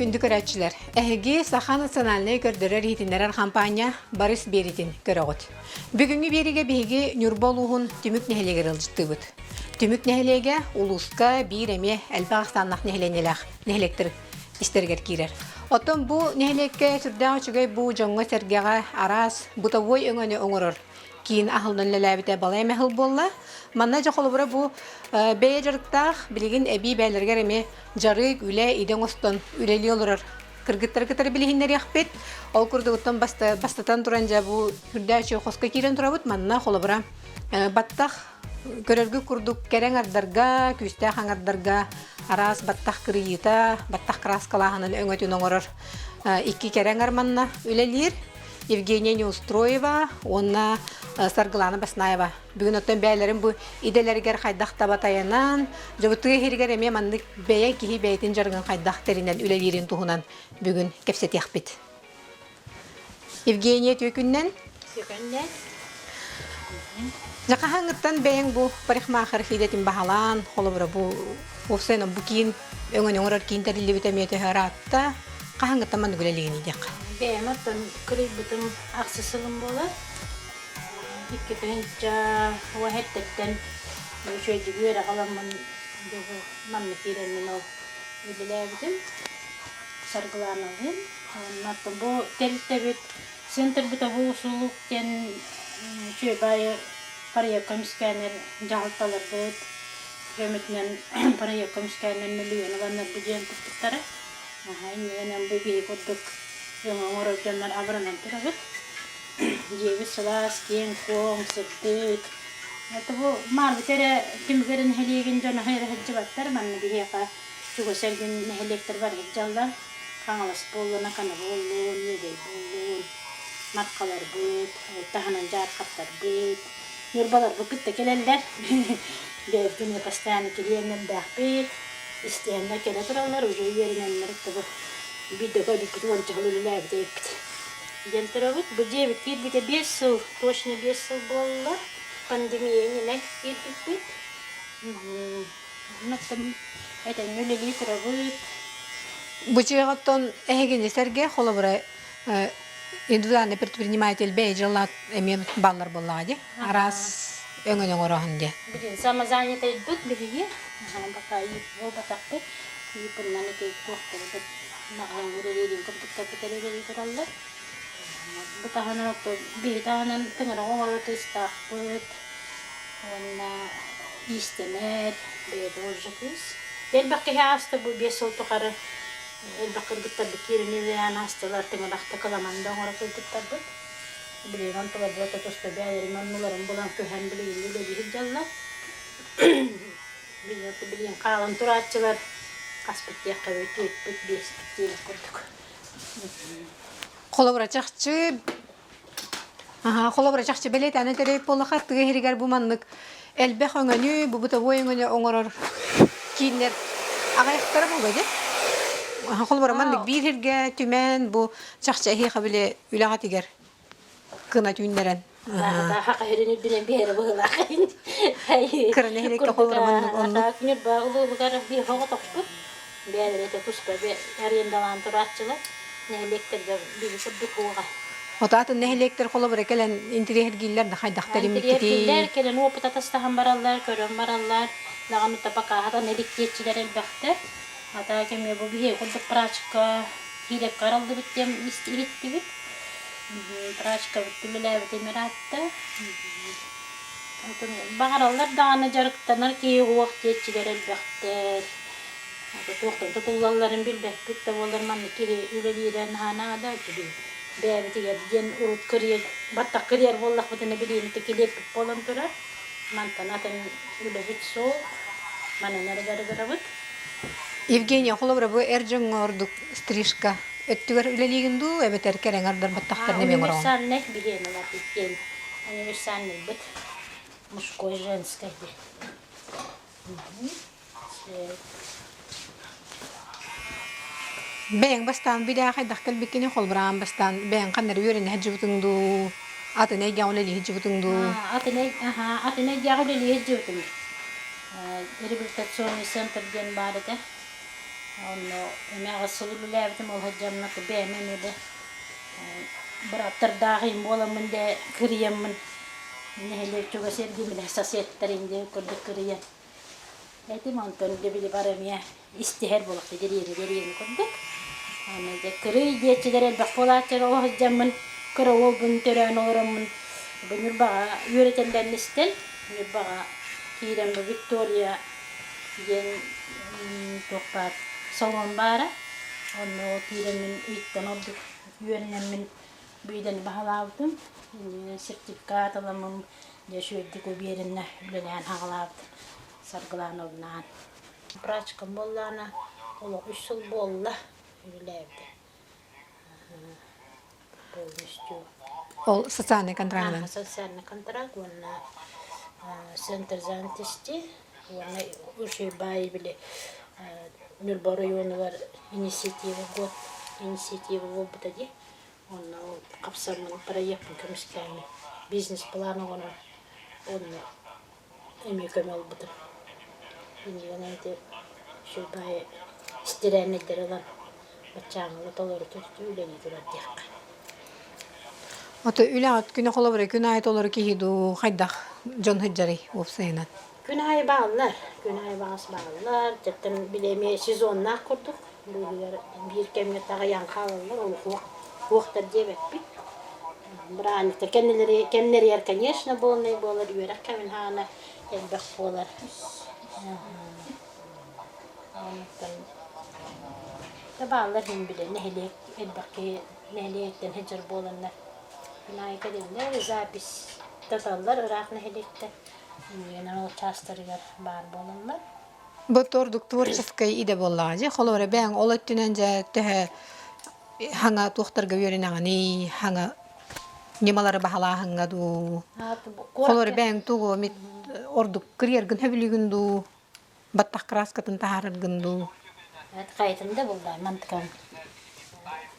Күндү көрөөччүлэр, эһиги Саха национальнай көрдөрөр-иһитиннэрэр хампаанньа Барыс биэритин көрөҕүт. Бүгүҥҥү биэриигэ биһиги Ньурба улууһун Түмүк нэһилиэгэр ыалдьыттыыбыт. Түмүк нэһилиэгэ улууска биир эмиэ элбэх ахсааннаах нэһилиэнньэлээх нэһилиэктэр истэригэр киирэр. Оттон бу нэһилиэккэ сүрдээх үчүгэй бу дьоҥҥо-сэргэҕэ араас бытовой өҥөнү оҥорор киин аһыллан үлэлээбитэ балай эмэ сыл буолла. Манна дьэ холобура бу бэйэ дьарыктаах билигин эбии бэйэлэригэр эмиэ дьарык, үлэ, идэ оҥостон үлэлии олорор кыргыттары кытары билиһиннэриэхпит. Ол курдугуттан бастатан туран дьэ бу үрдээх үчүгэй хоско киирэн турабыт. Манна холобура баттах көрөргүт курдук кэрэ аҥардарга, күүстээх аҥардарга араас баттах кырыйыыта, баттах кырааскалааһынын өҥөтүн оҥорор икки кэрэ аҥар манна үлэлиир. Евгения Неустроева уонна Саргылана Баснаева. Бүгүн оттон бэйэлэрин бу идэлэригэр хайдах таба тайанан, дьобутуга иһиригэр эмиэ маннык бэйэ киһи бэйэтин дьарыгын хайдах тэринэн үлэлиирин туһунан бүгүн кэпсэтиэхпит. Евгения Түөкүннэн. Түөкүннэн. Дьахаһаҥыттан бэйэҥ бу парикмахер идэтин баһалаан, холобура бу уопсайынан бу киин өҥөнү оҥорор киин тэриллибитэ эмиэ төһө ыраатта, хаһаҥыттан маннык үлэлиигиний диэххэ. Бэйэм оттон кырыйбытым ахсыс сылым буолар. 2 уоһэттэртэн үчүгэйдик үөрэх ыламмын манна киирэммин ол үлэлээбитим. Саргылааналыын. Уонна бу тэрилтэбит Центр бытового услуг диэн үчүгэй баайы проект көмүскээнэр дьаһалталарбыт көмөтүнэн проект көмүскээнэр миллион ыланнарбыт диэн туппуттара. Иннигинэн бу биһи курдук өҥө оҥорор дьоннор абыранан турабыт. Дьиэбит сылаас, киэҥ-куоҥ, сырдык. Это бу маарбыт эрэ түмүгэр нэһилиэгин дьоно эрэ сылдьыбаттар. Манна биһиэхэ чугас эргин нэһилиэктэр бары сылдьаллар. Хаҥалас буоллун, Акана буоллун, Үөдэй буоллун, Мархаларбыт, таһынан Дьаархаттарбыт, Ньурбаларбыт кытта кэлэллэр. Бэйэбитин эмиэ постоянно килиэннэрдээхпит, истиэннэ кэлэ тураллар, уже үөрэнэннэр тобу биирдэ көрбүппүт уонча сыл үлэлээбит эбиппит диэн турабыт. Бу дьиэбит киирбитэ 5 сыл, точно 5 сыл буолла. Пандемия иннинэ киирбиппит. Оннуктан этэҥҥэ үлэлии турабыт. Бу дьиэҕиттэн эһигини сэргэ холобура индивидуальный предприниматель бэйэ дьыалаат эмиэ баллар буоллаҕа дии. Араас өҥөнү оҥороһун диye. Билин самозанятайбыт биһиги. Пока буолбатахпыт. Ииппыннан ити туохтарбыт үлэлиирин курдуктарбыт эрэ үлэлии тураллар. Бу таһынан ото биһи таһынан тыҥырах оҥорор кыыстаахпыт. Уонна иистэнэр, бэйэтэ уже кыыс. Элбэх киһи ааста бу 5 сыл тухары элбэх кыргыттарбыт киирэн үлэлээн аастылар, тыҥырахта кыламан да оҥоро сылдьыттарбыт. Билигин онтуларбыт туста бэйэлэрин оннуларын булан көһөн билигин үлэлии сылдьаллар. Билигин хаалан турааччылар хаспыт диэххэ түөрпүт, биэспит диэбит курдук. Холобура чахчы Холобура, чахчы бэлиэтээн этэрэй буоллаха, тыа иһигэр бу маннык элбэх өҥөнү, бу бытовой өҥөнү оҥорор кииннэр аҕыйахтара буолуо дии. Холобура, маннык биир сиргэ түмэн, бу чахчы эһиэхэ били үлэҕитигэр кына түүннэрэн. Саха сирин үрдүнэн биэрэ быһыылаах. Кыра нэһилиэккэ холобура маннык оннук. Ньурба улууһугар биир оҕотохпут. Бэйэлэрэ туспа арендалаан турааччылар. Нэһилиэктэргэ биһи курдук уоҕа. Отаатын нэһилиэктэр холобура кэлэн интириэһиргииллэр да хайдахтар Интириэһиргииллэр, кэлэн опыт атастаһан бараллар, көрөн бараллар. Даҕаны пока илик диэччилэр элбэхтэр. Ата кэмҥэ бу биһиги курдук прачка киирэккэ араллыбыт диэн иһиттибит. Прачкабыт үлэлээбит Эмиратта. Баҕараллар даҕаны дьарыктанар киһи уох диэччилэр элбэхтэр. Туохтан тутуллалларын билбэппит да буоллар маннык киһи үлэлиирэ наһаа наада үчүгэй. Бэйэбитигэр диэн урут кырыйар, баттах кырыйар буоллахпытына билиэмити килиэппит буолан турар. Мантан атын үлэбит суох. Манан эрэ дьарыгырабыт. Евгения, холобура, бу эр дьоҥҥо ордук стрижка өттүгэр үлэлиигин дуу, эбэтэр кэрэҥ ардар баттахтарын эмиэ оҥороҕун? Универсальнай биһиэнэ диэн универсальныйбыт мужской женскай диэн. Бэйэҥ бастаан билээ хайдах кэлбиккини холбураан бастаан бэйэҥ ханна эрэ үөрэнэ сылдьыбытыҥ дуу, атын эйгэҕэ үлэлии сылдьыбытыҥ дуу? Атын атын эйгэҕэ үлэлии сылдьыбытым. Реабилитационный центр диэн баар этэ. Онно эмиэ аҕыс сыл үлэлээбитим, ол сылдьаммын бэйэм эмиэ да бырааттардаах буоламмын дэ кырыйаммын нэһилиэк чугас эргиминэ соседтарым диэн курдук кырыйан Этим онтон дьэ били бар эмиэ истиһэр буолуохта дириэри дириэри курдук. Аны дьэ кырый диэччилэр элбэх буолааччылар ол сылдьаммын кыра уолбун төрөөн олороммун бу Ньурбаҕа үөрэтэллэрин истэн Ньурбаҕа киирэн бу Виктория диэн туох баар салон баара. Онно ол киирэммин ыйыттан ордук үөрэнэммин бу идэни баһылаабытым. Сертификат ыламмын Дьэ үчүгэйдик уверенно үлэлээн хаҕалаабытым Саргылановнаан. Прачкам буоллаҕына олох үс сыл буолла үлэлээбитэ. Полностью. Ол социальный контрагынан? Социальный контракт уонна центр занятости уонна Ушибай били Ньурба оройуонугар инициатива год инициатива буолбута дии. Онно ол хапсаммын проекпын көмүскээммин бизнес-план оҥорон онно эмиэ көмө ылбытым. Иннигинэ ити үчүгэй истирээннэйдэри ылан баччааҥҥыга толору үлэлии турар диэххэ. Ото үлэҕит күнэ холобура күн аайы толору киһи дуу хайдах дьон сылдьарый уопсайынан? Күн аайы бааллар, күн аайы баҕас бааллар. Дьэттэн били эмиэ сезоннаах курдук Быыһыгар биир кэмҥэ таҕайан хаалаллар, ол хуохтар диэбэппит. Бырааһынньыктар кэннилэри кэмнэригэр, конечно, буолнай буолар, үөрэх кэмин хаана элбэх буолар. Онтон бааллар иһин билэ нэһилиэк элбэх киһи нэһилиэктэн сылдьар буоланнар күн аайы кэлэллэр, запись туталлар ыраах нэһилиэктэн. Инньэ ол чаастарыгар баар буолаллар. Бу ордук творческай идэ буоллаҕа дии. Холобура, бэйэҥ ол өттүнэн дьэ төһө хаҥа туохтарга үөрэнэҕиний, хаҥа ньымалары баһылааһыҥҥа дуу. Холобура, бэйэҥ тугу эмит ордук кырыйаргын сөбүлүүгүн дуу, баттах краскатын таһаараргын дуу. Хайытын да булла мантыкам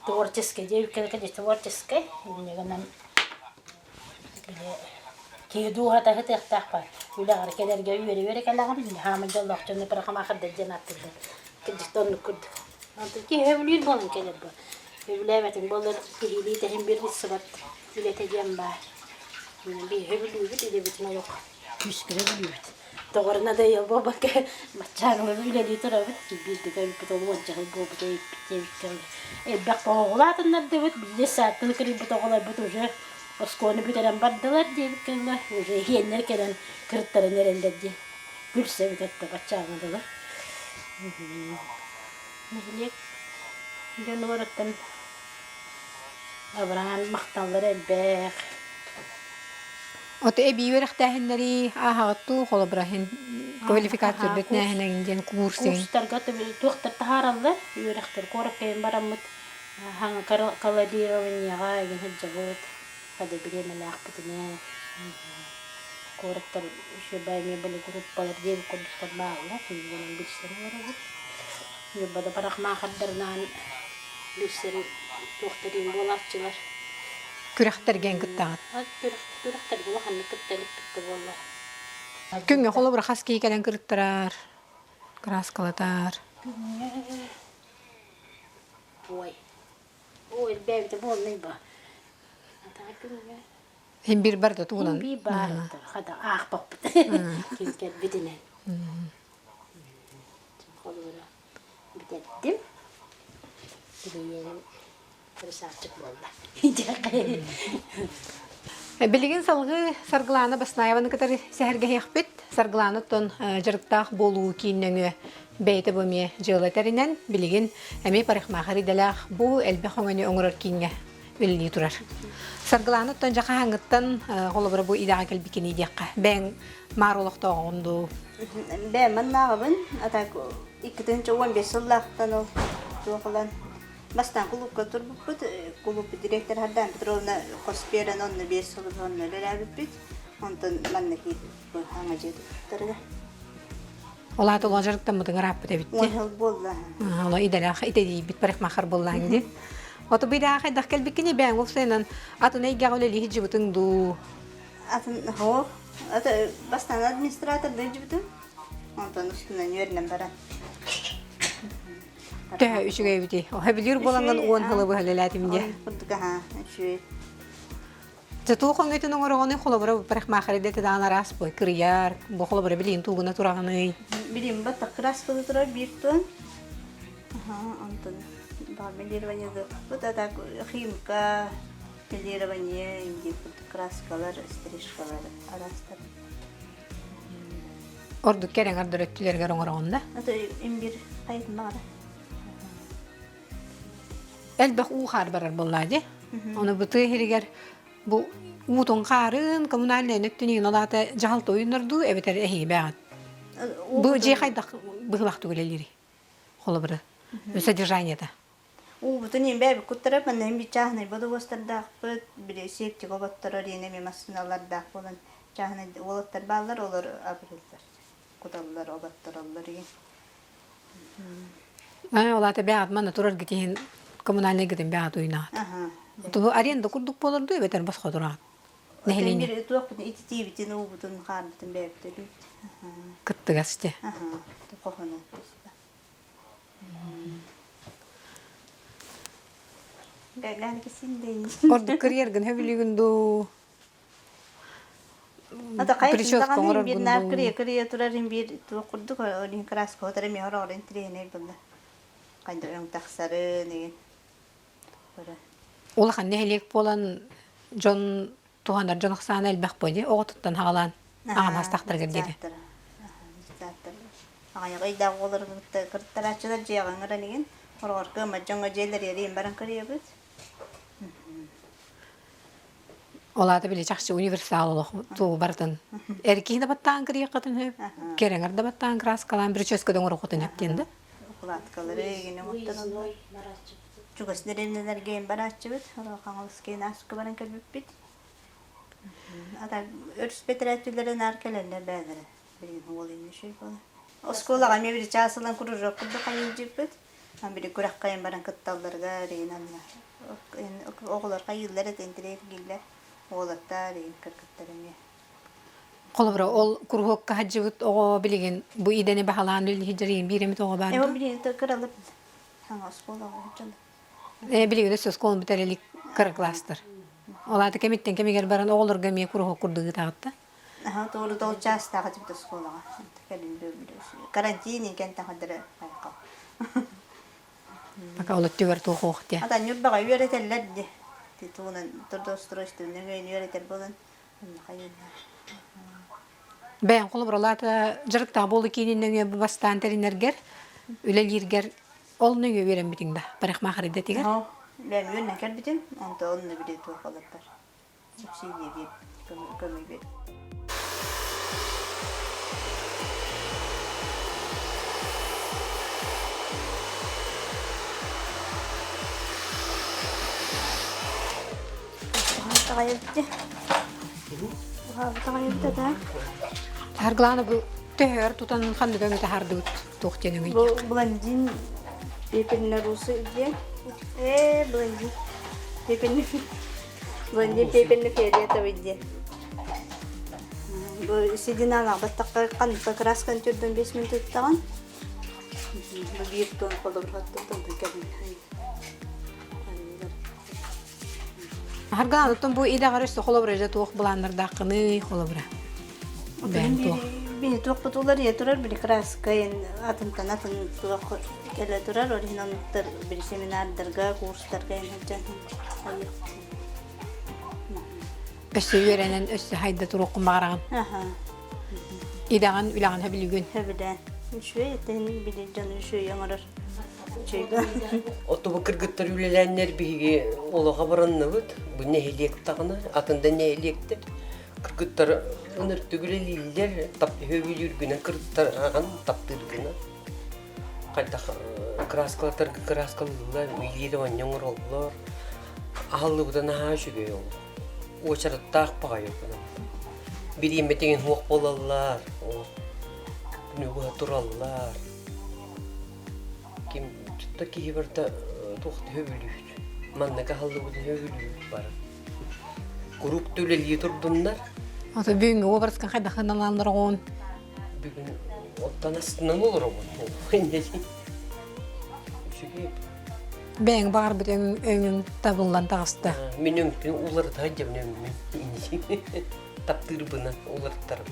творческий диэбиккэ творческий инньэ гынан Киһи дууһата сытыахтаах үлэҕэр кэлэргэ үөрэ-үөрэ кэлэҕин, хаамай дьоллоох дьону парахамаахырдар диэн ааттыыллар. Кырдьык да оннук курдук. Онтон киһи сөбүлүүр буолан кэлэр буо. Сөбүлээбэтиҥ буоллар киһилии тэһин биир ылсыбат үлэтэ диэн баар. Биһи сөбүлүүбүт идэбитин олох күүскэ сөбүлүүбүт. Тоҕо надоел буолбакка баччааҥҥа үлэлии турабыт. Биирдэ көрбүт ол уонча сыл буолбут эбиппит диэбиккэ элбэх оҕолоотуннардыбыт. Биир сааттан кырыйбыт оҕолорбут уже оскуоланы бүтэрэн бардылар диэбиккэ дылы уже иһиэннэр кэлэн кырыттаран эрэллэр диэн күлсэбит отто баччааҥҥа дылы. Нэһилиэк дьонугар оттон абыраан махталлара элбэх. Ото эбии үөрэхтээһиннэри ааһаҕыт дуу, холобура иһин квалификация үрдэтинээһинэҥ диэн курс Курстарга туохтар таһаараллар, үөрэхтэр куоракка бараммыт хаҥа колорированиеҕа игин сылдьабыт, хада бириэмэлээхпитинэ куораттар үчүгэй эмиэ были группалар диэбит курдуктар бааллар, иннинэн билсэн олоробут. Ньурбада парикмахердарынаан билсэн туохтарыын буолааччылар. Күрэхтэргэ кыттаҕыт? Күрэхтэргэ улаханнык кытта иликпит да буоллар. Күҥҥэ холобура хас киһи кэлэн кырыттарар, кырааскалатар? Күҥҥэ Ой, ой, элбээбитэ буоллай ба. Атаҕа күҥҥэ Һин биир бар да тугунан. Һин биир баар хата аахпаппыт. Ким кэлбитинэн. Холобура бүтэрдим. Билиэним красавчик буолла. Билигин салгыы Саргылаана Баснаеваны кытары сэһэргэһиэхпит. Саргылаана оттон дьарыктаах буолуу киин нөҥүө. Бэйэтэ бу эмиэ дьыала тэринэн, билигин эмиэ парикмахер идэлээх бу элбэх өҥөнү оҥорор кииҥҥэ үлэлии турар. Саргылаана оттон дьэ хаһааҥҥыттан холобура бу идэҕэ кэлбиккиний диэххэ. Бэйэҥ маар олохтооҕуҥ дуу? Бэйэм маннааҕыбын, а так 2015 сыллаахтан ол туох ылан бастаан кулуупка турбуппут. Кулууп директор Хардаан Петровна хос биэрэн онно биэс сыл онно үлэлээбиппит. Онтон манна киирбиппит хаҥа дьиэ туттарга. Ол аата улахан дьарыктаммытыҥ ырааппыт эбит дии. Уон буолла. Ола идэлээх итэдийбит парикмахер буоллаҕыҥ дии. Ото бу идэҕэ хайдах кэлбиккиний бэйэҥ уопсайынан атын эйгэҕэ үлэлии сылдьыбытыҥ дуу? Атын оо аты бастаан администратор дылдьыбытым. Онтон устунан үөрэнэн баран. Төһө үчүгэй эбитий? Сөбүлүүр буолаҥҥын уон сылы быһа үлэлээтим диэ. Курдук аһаа үчүгэй. Дьэ туох өҥөтүн оҥороҕунуй холобура парикмахер идэтэ даҕаны араас буой кырыйар, бу холобура билигин туугуна тураҕыный? Билим баттах кырааскалы турар биир туон. Онтон мелирование а так химка, мелирование инди краскалар, стрижкалар араастар. Ордук кэрэҥ ордор өттүлэригэр оҥороҕун да? Это имбирь хайытын баҕара. Элбэх уу хаар барар буоллаа дии. Ону бу тыа иһигэр бу уутун хаарын коммунальнай өттүнүн ол аата дьаһалта ойуннордуу эбэтэр эһиги бэҕит. Бу дьиэ хайдах быһылаахтык үлэлиирий? Холобура, содержаниета. Уубутун иин бэйэбит куттарап, манна иһин биир чааһынай бодобуостардаахпыт, били септик оботторор иин эмиэ массыыналардаах буолан чааһынай уолаттар бааллар, олор абырыыллар, куталлар, оботтороллор иин. Ээ, ол аата бэйэҕит манна тураргыт иһин коммунальнайгытын бэйэҕит уйунаҕыт. Тубу аренда курдук буолар дуу эбэтэр босхо тураҕыт? Нэһилиэнньэ. Биир туохпутун ититиибитин, уубутун, хаарбытын бэйэбит төлүүбүт. Кыттыгас дьэ. Хохонун. Ордук кырыйаргын сөбүлүүгүн дуу? Ата Прическа хайытын оҥороргун биир наар дуу? кырыйа кырыйа турар биир туох курдук олин краска отар эмиэ хороҕор интириэһинэй буолла. Хайда өҥ тахсарын игин. Улахан нэһилиэк буолан дьон туһанар дьон ахсаана элбэх буо дии оҕотуттан хаалаан аҕам астахтарыгар диэри. Аҕайах ыйдаах оҕолорун кытта кыртарааччылар дьиэҕэ ыҥыран игин хороҕор кыаммат дьоҥҥо дьиэлэр эриэн баран кырыйабыт. Ол аата били чахчы универсал олох тугу барытын эр киһи да баттаан кырыйаххытын сөп, кэрэҥэр да баттаан краскалаан прическа да оҥоруоххутун сөп диэн да. Укладкалары игин оҥоттороллор. Чугас дэриэбинэлэргэ барааччыбыт, Хаҥаласкайын ааска баран кэлбиппит. Ата өрүс бэтэрээччилэрэ наар кэлэллэр бээлэрэ. Билигин уол иннэ үчүгэй буолар. Оскуолаҕа эмиэ били чаас ылан кружок курдук хайыылдьыппыт. Били күрэххэ баран кытталларыгар иин анна оҕолор хайыыллар этэ интириэргииллэр уолаттар иин кыргыттар эмиэ. Холобура, ол куруһуокка сылдьыбыт оҕо билигин бу идэни баһылаан үлэлиир биир эмит оҕо баар Эбэ дуо? билигин кыралар саҥа оскуолаҕа сылдьаллар. Э, билигин өссө оскуоланы бүтэрэ илик кыра класстар. Ол аата кэмиттэн кэмигэр баран оҕолорго эмиэ куруһуок курдук ыытаҕыт да? Аха, туору дол чаастаах этибит оскуолаҕа. Кэлин карантин инкен таһадыры айхал. Пока ол өттүгэр туох уох диэ. Ата Ньурбаҕа үөрэтэллэр ди. Тугунан трудоустройствоны үөрэтэр буолан Бэйэҥ холобуралаата дьарыктаах буолуу киинин нөҥүө бастаан тэринэргэр, үлэлииргэр ол нөҥүө үөрэммитиҥ да парикмахер идэтигэр? Бэйэм үөрэнэн кэлбитим, онтон онно били туох олордор. Субсидия биэр, көмө биэр. Саргылаана бу төһөр тутан ханнык өҥү таһаардыбыт туох диэн өҥүй Бу блондин пепельный русы диэн. Ээ, блондин. Пепельный блондин пепельный фиолетовый диэн. Бу сединаан баттахха ханнык красканы түрдөн 5 минут туттаҕын. Бу биир тон холобур хаттан кэлин. Харгаан, оттон бу идэҕэр өссө холобура дьэ туох былааннардааххыный холобура? Бэйэҥ туох? Бини туохпут уларыйа турар, били краска атынтан атын туох кэлэ турар, ол иһин оннуктар били семинардарга, курстарга сылдьан Өссө үөрэнэн, өссө хайда туруоххун баҕараҕын? Аха. Идэҕин, үлэҕин сөбүлүүгүн? Сөбүлээн. Үчүгэй этин били дьон үчүгэй оҥорор. Үчүгэй. Оттубу кыргыттар үлэлээннэр биһиги олоҕо баранныбыт. Бу нэһилиэк даҕаны, атын да нэһилиэктэр кыргыттар ыныртык үлэлииллэр, хөбүлүүргүнэн кыргыттар аҕан таптыыргына. Хайдах кырааскалатарга кырааскалыыллар, илиилэр оонньоҥ оҥороллор. Аһыллыбыта наһаа үчүгэй ол. Уочараттаах баҕайы гынан. Бириэмэтигин суох буолаллар, күнү быһа тураллар. Ким да киһи барыта туох да сөбүлүүр. Маннык аһыллыбытын сөбүлүүр бары. Куруук да үлэлии турдуннар. Ото бүгүҥҥү уобараска хайдах ыналааннар Бүгүн оттон астынан олоробун. Үчүгэй. Бэйэҥ баҕарбыт өҥүҥ табыллан таҕыста. Мин өҥпүн уларыта сылдьабын өҥмүн. Таптыырбынан уларытарым.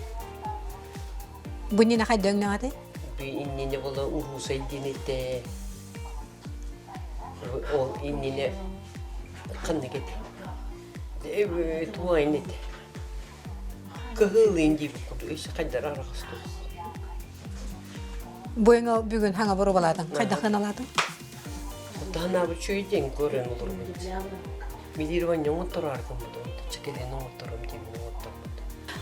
Бу иннинэ хайда өҥнөҕөтүй? Бу иннинэ була уруусай диэн этэ. Ол иннинэ ханнык этэ? Туойн этэ. Кыһылыын диэбит курдук өссө хайдара араҕастык. Бу өҥө бүгүн хаҥа боруобалаатыҥ? Хайдах ыналаатыҥ? Таһынаабы үчүгэй диэн көрөн олоробун. Билиир оонньоҥ отторооргун чекелен оҥотторум диэмин оҥотторбут.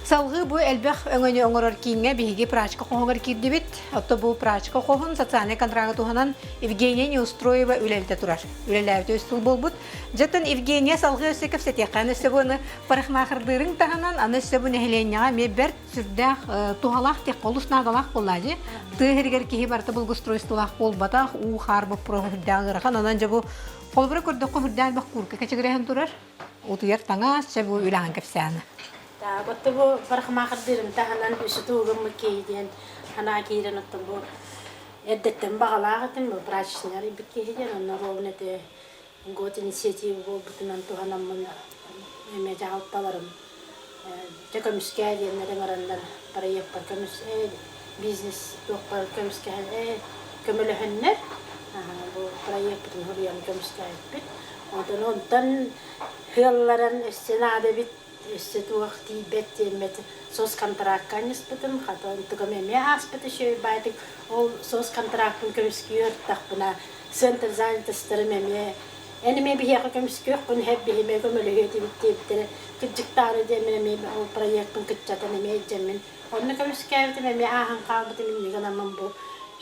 Салгыы бу элбэх өҥөнү оҥорор кииҥҥэ биһиги прачка хоһугар киирдибит. Отто бу прачка хоһун социальнай контрагы туһанан Евгения Неустроева үлэлэтэ турар. Үлэлээбитэ үс сыл буолбут. Дьэтин Евгения салгыы өссө кэпсэтиэххэ. Аны өссө бу аны парикмахердыырыҥ таһынан, аны өссө бу нэһилиэнньэҕэ эмиэ бэрт сүрдээх туһалаах диэххэ олус наадалаах буоллаа дии. Тыа иһигэр киһи барыта благоустройстволаах буолбатах, уу-хаар боппуруоһа сүрдээх ыарахан. Онон дьэ бу холобура көрдөххө сүрдээх элбэх куурка кэчигирэһэн турар. Утуйар таҥас, чэ бу үлэҕин кэпсээн. Так, отто бу парикмахердыырым таһынан үсү туһугуммут киһи диэн санаа киирэн оттон бу эрдэттэн баҕалаах этим, бу прачечный арыйбыт киһи диэн, онно ровно ити год инициатива буолбутунан туһанаммын эмиэ дьаһалталарым дьэ көмүскээ диэннэр ыҥыраннар проекпар көмүс бизнес туохпар көмүскэһэн көмөлөһөннөр бу проекпытын суруйан көмүскээбиппит. Онтон онтон ыалларан өссө наада эбит өссө туох тиийбэт диэммэт соцконтракка анньыспытым хата онтукам эмиэ ааспыт үчүгэй баайдык ол соцконтракпын көмүскүү ырыттахпына центр занятостарым эмиэ эн эмиэ биһиэхэ көмүскүөххүн иһэр биһимэ көмөлөһүө этибит диэбиттэрэ кырдьыктаары диэммин эмиэ ол проекпын кыччатан эмиэ илдьэммин онно көмүскээбитим эмиэ ааһан хаалбытым инньэ гынаммын бу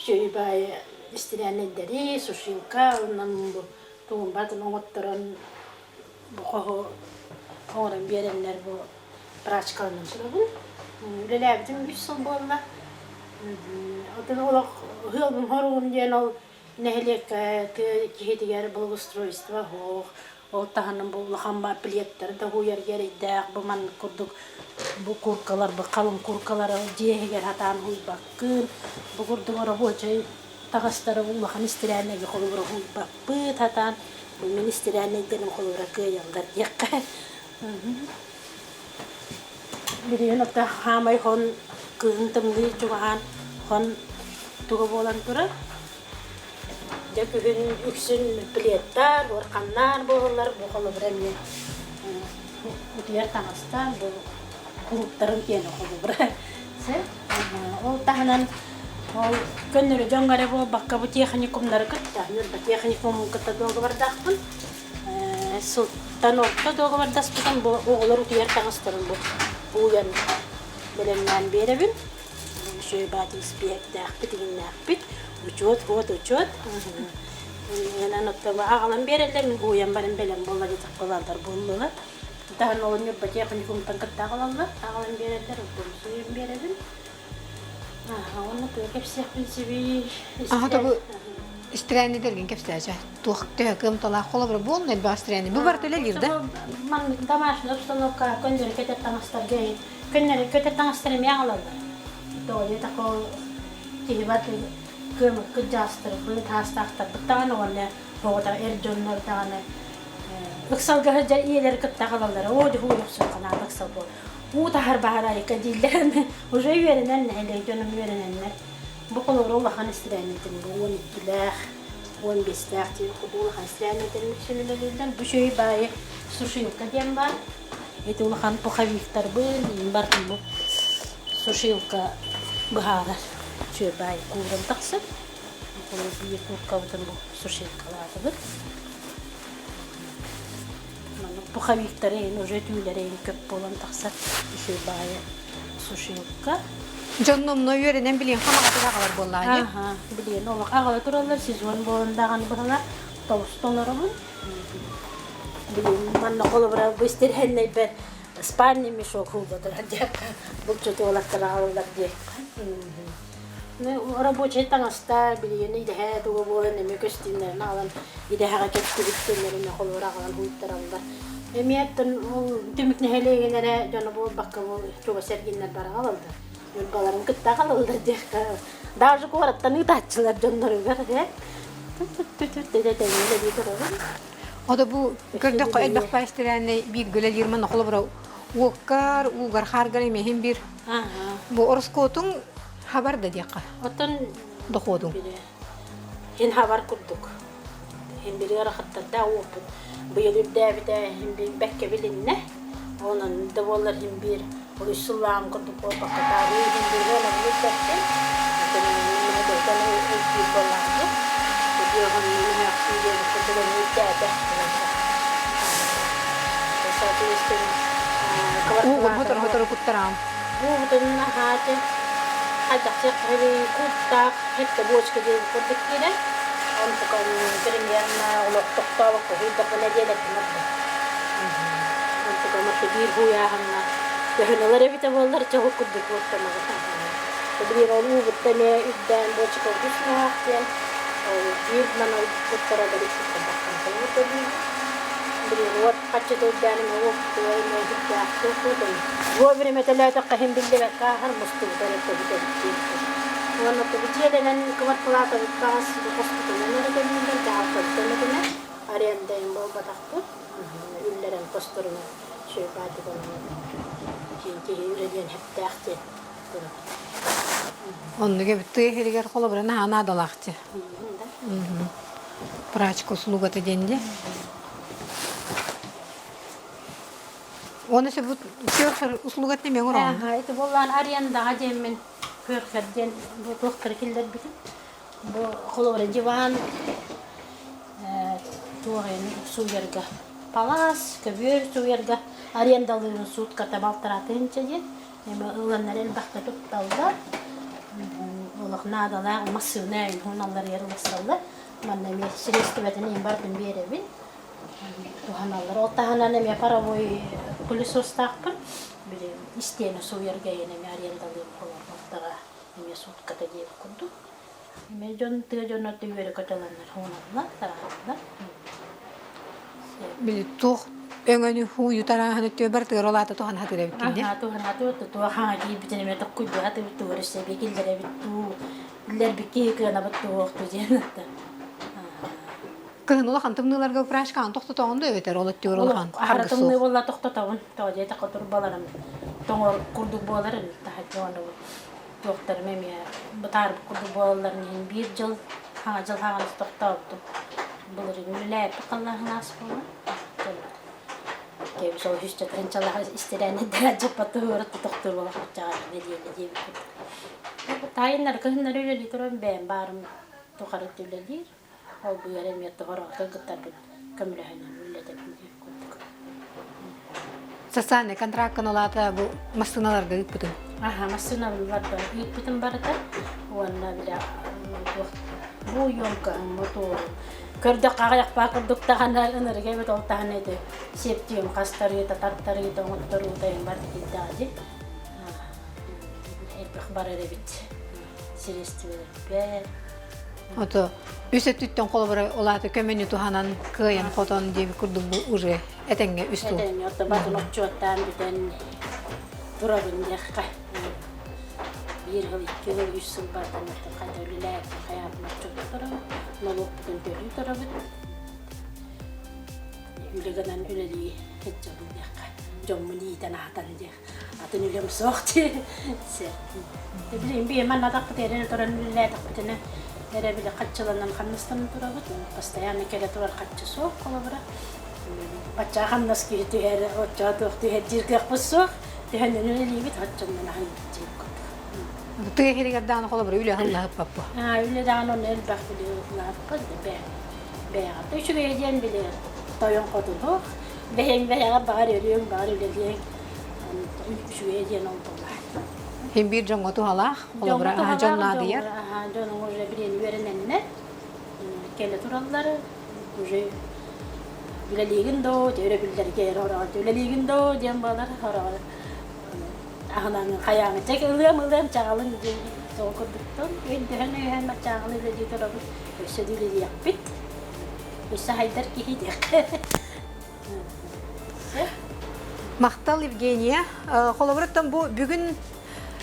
үчүгэй баайы истирээннэйдэри сушилка онон бу тугумбатын оҥотторон бу хоһу оҥорон биэрэннэр бу прачкаланан турабын. Үлэлээбитим үс сыл буолла. Отон олох ыалбын хоругум диэн ол нэһилиэккэ тыа киһитигэр благоустройство суох, ол таһынан бу улахан пледтары да уйарга эрэйдээх, бу маннык курдук бу куркалар, бу халыҥ куркалары дьиэ иһигэр сатаан уйбаккын, бу курдук оробуочай таҕастары улахан истирээннэги холобура уйбаппыт сатаан, бу мин истирээннэйдэрим холобура кыайаллар диэххэ. Билигин ото хаамай хон кыһын тымныы чугаһаан хон туга буолан турар. Дьэ күһүн үксүн пледтар, уорханнар буолаллар. Бу холобура эмиэ утуйар таҥастар, бу кулууптарын киэнэ холобура. Ол таһынан ол көннөрү дьоҥҥо эрэ буолбакка бу техникумнары кытта, Ньурба техникумун кытта дуогабардаахпын. Сылтан орто дуогабардаспытым бу оҕолор утуйар таҥастарын бу ууйан бэлэмнээн биэрэбин. Үчүгэй баатын испиэктээхпит, игиннээхпит. Учуот, вот учуот. Иннинэн оттон аҕалан биэрэллэр, мин ууйан баран бэлэм буолла диэтэх буолаллар буоллулар. Таһын ол Ньурба техникумтан кытта аҕалаллар, аҕалан биэрэллэр, оттон суруйан биэрэбин. Уонна тугу кэпсиэхпин сибий? Аха тобу истрээннидэргин кэпсээчэ. Туох төһө кыамталаах холобура буолна элбэх истрээнни. Бу барыта үлэлиир да? Маннык домашний обстановка көннөрү көтөр таҥастарга көннөрү көтөр таҥастар эмиэ аҕалаллар. Тоҕо диэтэххэ ол киһи бар кыамыккыт дьаастарбыт, таастаахтарбыт даҕаны уонна оҕото эр дьоннор даҕаны ыксалга сылдьар ийэлэри кытта аҕалаллара. Оо, дьэ, охсуохха наада ыксал буол. Уу таһар баһарайка дииллэр. Уже үөрэнэн нэһилиэк дьонум үөрэнэннэр. Бу холобура улахан истирээннэтин бу 12-лээх, 15-тээх диэн курдук улахан истирээннэтин үксүн Бу үчүгэй баайы сушилка диэн баар. Ити улахан пуховиктарбын, барытын бу сушилка быһаарар. Үчүгэй кууран тахсар. Биир кууркабытын бу сушилкалаатыбыт. Маннык пуховиктары уже түүлэрин көп буолан тахсар. Үчүгэй баайы сушилка. Дьонномно үөрэнэн билиэн хамаҕатык аҕалар буоллаҕа Аха, билиэн олох аҕала тураллар сезон буолан даҕаны быһалар толустан олоробун. Билин манна холобура бу истирхэннэйбэр спальный мешок хуулла турар диэххэ, булчут уолаттар аҕалаллар диэххэ. Ну, рабочай таҥастар билигин идэһэ туга буолан эмиэ көстүүмнэрин аҕалан идэһэҕэ кэттибит күннэрин холобура аҕалан уһуйтараллар. Эмиэ оттон ол түмүк нэһилиэгин эрэ дьоно буолбакка бу чугас эргиннэр бары аҕалаллар. Ньурбаларын кытта аҕалаллар диэххэ. Даже куораттан ыытааччылар дьонноругар ээ. Түт-түт-түт тэҥҥэ турабын. Ото бу көрдөххө элбэх паастеранный биир гөлелиир манна холобура уоккар, уугар хааргар эмиһин бир. Бу ороскуотуҥ хабар да диэххэ. Оттон доходуҥ. Хин хабар курдук. Хин били ыарахаттардаах уоппут быйыл үрдээбитэ хин бир бэккэ билиннэ. Онон да буоллар хин биир үс сыллааҕым курдук буолбакка таарыы хин биир ыанабын үрдэттим. Оттон өйдүүр буоллаҕым. Уугун хотору-хотору куттараам. Уубутун аһааты хайдахсыах кууптаах хэттэ бочка диэн курдук киирэр. Онтукан примерно олох тохтообокко хуйдахпына нэдиэлэттэн ордук. Онтукан ошо биир хуйааһыҥҥа төһөн ылар эбитэ буоллар чоҕу курдук уоттанаҕыт. Билигин ол уубутта эмиэ үрдээн бочка үс муһаах диэн ол биир манал куттара бэрикситтэн таххан Билигин уот хаччы үрдээн эмиэ уоппутугар эмиэ үрдээх туохпутун вовремя төлөөтөххө иһин биллибэккэ ааһар мустубута эрэ төбүт эбит диэбитим. Уонна тугу дьиэлэнэн квартплатабыт баҕас хоспутунан эрэ төлүүллэр дьаһалтабыт өҥөтүнэн арендайын буолбатахпыт үллэрэн хосторунан сүөкаатык онон киһи үлэлиэн сөптөөх диэн Оннук эбит тыа иһигэр холобура наһаа наадалаах дии. Прачка услугата диэн дии. Оны сөбүт көрхөр услугат неме оҥороҕун? Ага, ити буоллаан арендаҕа диэммин көрхөр диэн бу туохтары киллэрбитим. Бу холобура диван туох сууйарга палас, көбүөр сууйарга арендалыырын суутката балтараа тыһыынча диэн Эми ыланнар элбэхтэ тутталлар. Олох наадалаах массыына уһуналларыгар ылсаллар. Манна эмиэ сириэстибэтин иһин барытын биэрэбин. Туһаналлар. Ол таһынан эмиэ паровой пылесостаахпын. Били истиэнэ сууйарга иһин эмиэ арендалыым холобуртара эмиэ сутката диэбит курдук. Эмиэ дьон тыа дьоно үөрэ көтөлөннөр хуналлар, тараһаллар. Били туох өҥөнү хууйу тарааһыны түө барытыгар ол аата туһан хатыр эбиккин дии. Аха, туһан хатыр, туох хаҥа киирбитин эмиэ токкуйдуха тыбыт тугар өссө киллэрэбит туу, биллэрбит киһи кыанабыт туох диэн атта. Кыһын улахан тымныыларга упрашкаҕын тохтотоҕун да эбэтэр ол өттүгэр улахан Аһара тымныы буолла тохтотобун. Тоҕо диэтэххэ турбаларым тоҥор курдук буолар таһырдьа ону туохтарым эмиэ бытаарбыт курдук буолалларын иһин биир дьыл хаҥа дьыл хаҥалас тохтообутум. Былырыын үлэлээбиппит халлааһын аас буолла. Кэбис ол үс чатырынчалаах истирээннэрдэр дьаппат туһугар тохтуур буолахчаҕа нэдиэлэ диэбит курдук. Таайыннар кыһыннары үлэлии туран бэйэм баарым тухары үлэлиир. Ол быар эмиэ тоҕороотой кыттарбын көмөлөһөнөн үлэлэтэбин диир курдук. Социальный контраккын улаата бу массыыналарга ыыппытыҥ? Аха, массыыналарга ыыппытым барыта уонна бile бу ёлкаһын мотуорун көрдөххө аҕыйахпаа курдук даҕаны ынырыга эбит ол таһына ити септиум хастарыыта тартарыыта оҥотторуута бар киирдэҕэ дии элбэх барар эбит сириэстибэлэрбэр Ото үс өттүттэн холобура улаата көмөнү туһанан кыайан хотон диэбит курдук бу уже этэҥҥэ үс сыл. Этэҥҥэ ото батын отчуоттаан бүтэн турабын диэххэ. Биир сыл, икки сыл, үс сыл бартан хайда үлэлээбит хайаатын отчуотта турабыт, нолуокпутун төлүү турабыт. Үлэ гынан үлэлии сылдьабын диэххэ. Дьоммун иитэн аһатан диэх атын үлэм суох дии. Билигин биир манна атахпыт эрэ туран үлэлээтэхпитинэ эрэ били хаччыланан хамнастанан турабыт. Постоянно кэлэ турар хаччы суох холобура. Бачча хамнас киһи түһэр, оччо туох түһэр диир кыахпыт суох. Түһэннэн үлэлиибит, оччоннон аһыйбыт диир курдук. Тыа иһигэр даҕаны холобур үлэ аһыллаһыппаппы. Үлэ даҕаны онно элбэх үлэ бэйэҕэ. Үчүгэй диэн били тойон хотуну бэйэҥ бэйэҕэр баҕар өрүөҥ, баҕар үлэлиэҥ. Үчүгэй диэн ол буолар. Хин биир дьоҥҥо туһалаах, холобура дьон наадыйар. Дьон уже билиэн үөрэнэннэр кэлэ тураллар уже үлэлиигин доо, өрөбүллэргэ эрэ үлэлиигин доо диэн буолар хороҕор аһынан хайааҥы чек ылыам ылыам чаҕалын диэн сол курдуктан өйдөһөн өйөһөн чаҕалы үлэлии турабыт өссө да үлэлиэхпит өссө хайдар киһи диэххэ Махтал Евгения. Холобуруттан бу бүгүн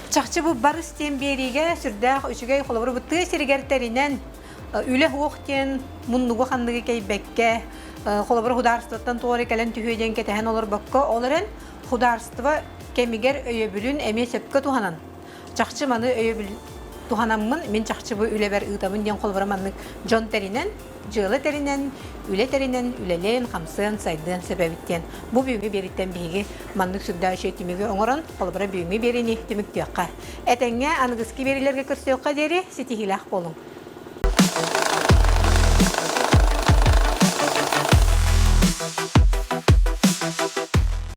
чахчы бу барыс диэн биэриигэ сүрдээх үчүгэй холобуру бу тыа сиригэр тэринэн үлэ уох диэн муннугу ханныгы кэйбэккэ холобур худаарствоттан туора кэлэн түһүө диэн кэтэһэн олорбокко ол эрэн худаарство кэмигэр өйөбүлүн эмиэ сөпкө туһанан чахчы маны өйөбүл туһанаммын мин чахчы бу үлэбэр ыытабын диэн холобура маннык дьон тэринэн дьыала тэринэн үлэ тэринэн үлэлээн хамсыан сайдыан сөп эбит диэн бу бүгүҥҥү биэриттэн биһиги маннык сүрдээх үчүгэй түмүгү оҥорон холобура бүгүҥҥү биэриини түмүктүөххэ этэҥҥэ аныгыскы биэриилэргэ көрсүөххэ диэри ситиһиилээх буолуҥ.